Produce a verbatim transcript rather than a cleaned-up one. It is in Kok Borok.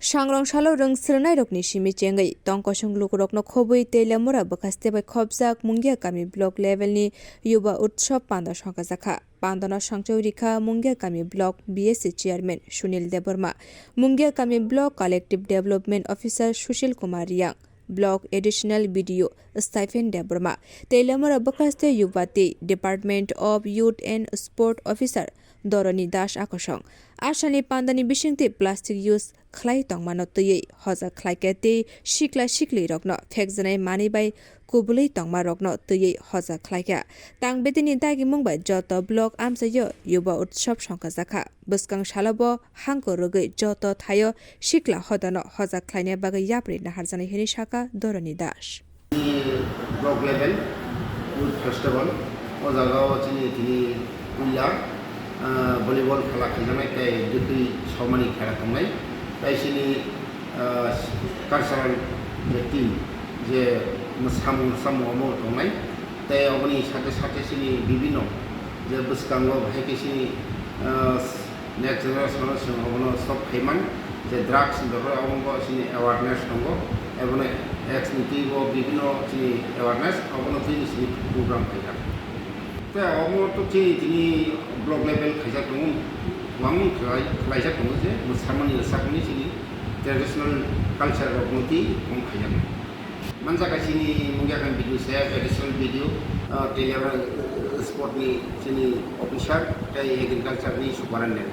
Sangrong salo rwng srwnairokni simi chengwi tongkosong lukurokno khobwi Teliamura bwkhaste bai khopjak Mungia kami block levelni Yuba Utsav panda songkhajakha. Pandano sangchoi rikha Mungia kami block B S C chairman Sunil Debbarma, Mungia kami block collective development officer Sushil Kumar Riang, block additional B D O Stephen Debbarma, Teliamura bwkhaste Yuba tei Department of Youth and Sport officer Doroni Das Akosong. Asani pandani bisingtwi plastic use khlai tongmano twiwi hoja khlaikha tei sikla siklirokno phekjanai manwi bai kubulwi tongmarokno twiwi hoja khlaikha. Tang bedini dagimung bai joto block amchaio Yuba Utsav songkhajakha. Bwskang salo bo hangko rwgwi joto thaio sikla hodano hoja khlaina bagwi yapri naharjaknai hwnwi sakha Doroni Das. Block level youth festival, o jaga o chini tini puila, ah, volleyball khela khaijaknai tei dwtwi somani khela tongnai. Tei chini, ah, cultural je team je mwsamung, mwsamung omo tongnai. Tei oboni sate sate chini bibino je bwskango bahai khe chini, ah, next generation o chwng obono stop khaiman, je drugs ni bebak obo chini awareness tongo, ebono ex ni twi bo bibino chini awareness, obono twi chini program khaijak. Tei omo to chini tini block level khaijak tongo, wngmung khlai-, khlaijak tongo je mwsamani rwchapmani chini traditional culture rokno twi omo khaijak. Manjak kha chini Mungia kami B D O sir, additional B D O, ah, Teliamura, ah, sport ni chini officer, tei agriculture ni superintendent.